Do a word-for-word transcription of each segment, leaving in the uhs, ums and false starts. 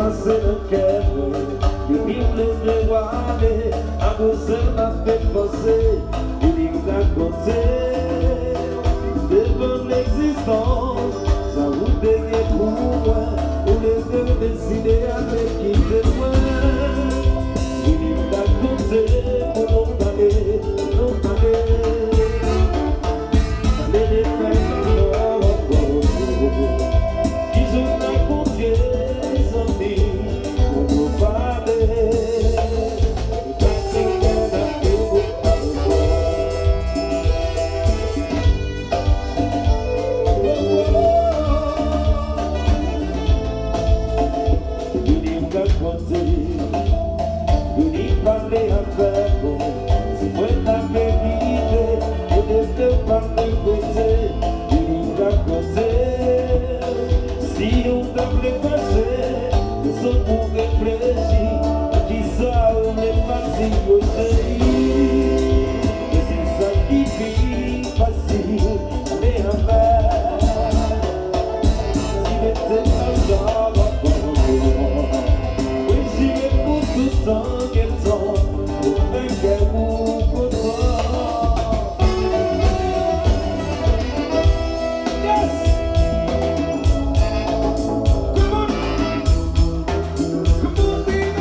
Se nan kè mwen, depi m leve w ale, akoz sèl m ap depanse, vini m rakonte w. Devan legzistans, sa ou te gen pou mwen, ou leve w deside ale kite mwen. Vini m rakonte w pou nou pale, pou nou pale. Pale de fèy lanmò ankò. Kijan w rakonte zanmi, pou nou pale. Pase kè n ap fè ankò. Vini rakonte, vini pale avèk mwen. Si mwen ta merite, ou te fè pa regrete. Vini rakonte, si ou ta vle fache, bezwen pou reflechi. Kisa ou vle pati yo cheri? Men se sa ki pi fasil, ale avèk. Si mete ansanm ankò, mwen jire pou toutan, gentan, ou fè kè ou kontan. Yes! Come on! Come on, baby!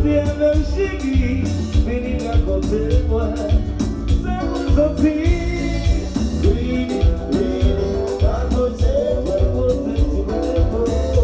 Vini avè m cheri, vini rakonte mwen sa w santi. Vini, vini, rakonte mwen, rakonte mwen,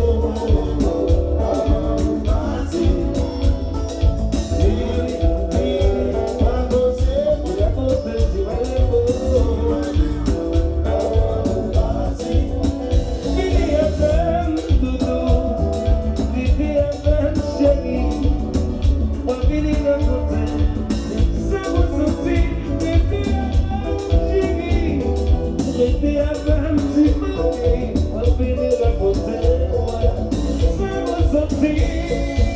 rakonte mwen.